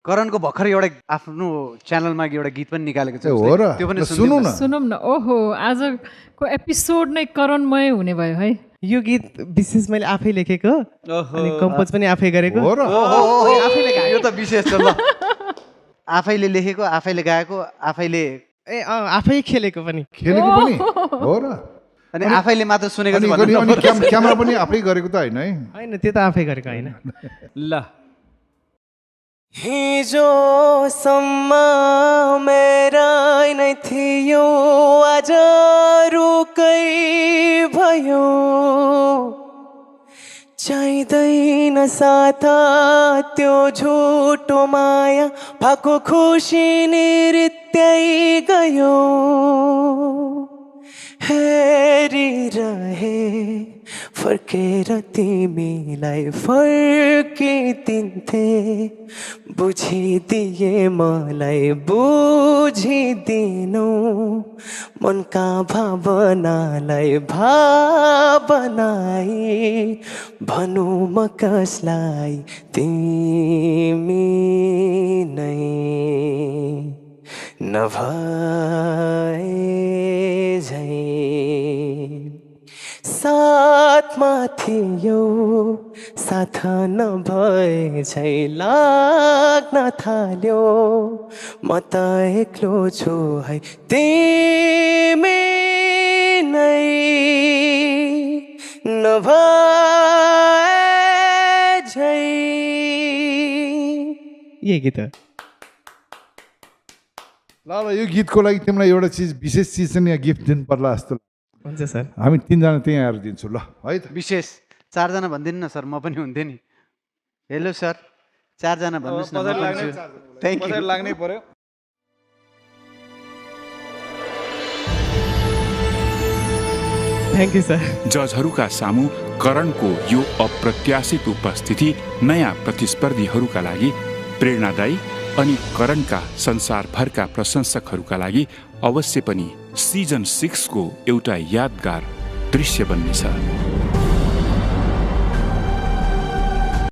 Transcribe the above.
करणको भर्खर एउटा आफ्नो च्यानलमा एउटा गीत पनि निकालेको छ हो र त्यो पनि सुनौ न सुनौँ न ओहो आजको एपिसोड नै करणमय हुने भयो है यो गीत विशेष मैले आफै लेखेको अनि कम्पोज पनि आफै गरेको हो र यो त विशेष छ ल आफैले लेखेको आफैले गाएको आफैले आफै खेलेको पनि खेलेको पनि हो र अनि आफैले मात्र सुनेको अनि क्यामेरा पनि आफै गरेको त होइन है होइन त्यो त आफै गरेको होइन ल हिजोसम्म मेरा नै थियो आज रुकै भयो चाहिँदैन साथ त्यो झुटो माया भएको खुसी नृत्यै गयो हेरिरहे फर्केर तिमीलाई फर्किदिन्थे बुझिदिए मलाई बुझिदिनु मनका भावनालाई भावनाई भनु म कसलाई तिमी नै नभए झै साथमा थियो साथ नभए झै लाग्न थाल्यो म त एक्लो छु है तिमी नै नभए झै यही गीत ल यो गीतको लागि तिमीलाई एउटा चिज विशेष चिज चाहिँ यहाँ गिफ्ट दिनु पर्ला जस्तो हुन्छ सर हामी 3 जना त्यहीँ आएर दिन्छु ल है त विशेष 4 जना भन्दिनु न सर म पनि हुन्थेँ नि हेलो सर 4 जना भन्नुहोस् न थ्याङ्क यू लाग्नै पर्यो थ्याङ्क यू सर जजहरूका सामु करणको यो अप्रत्याशित उपस्थिति नयाँ प्रतिस्पर्धीहरूका लागि प्रेरणादायी अनि करणका संसारभरका प्रशंसकहरूका लागि अवश्य पनि सिजन 6 को एउटा यादगार दृश्य बन्नेछ।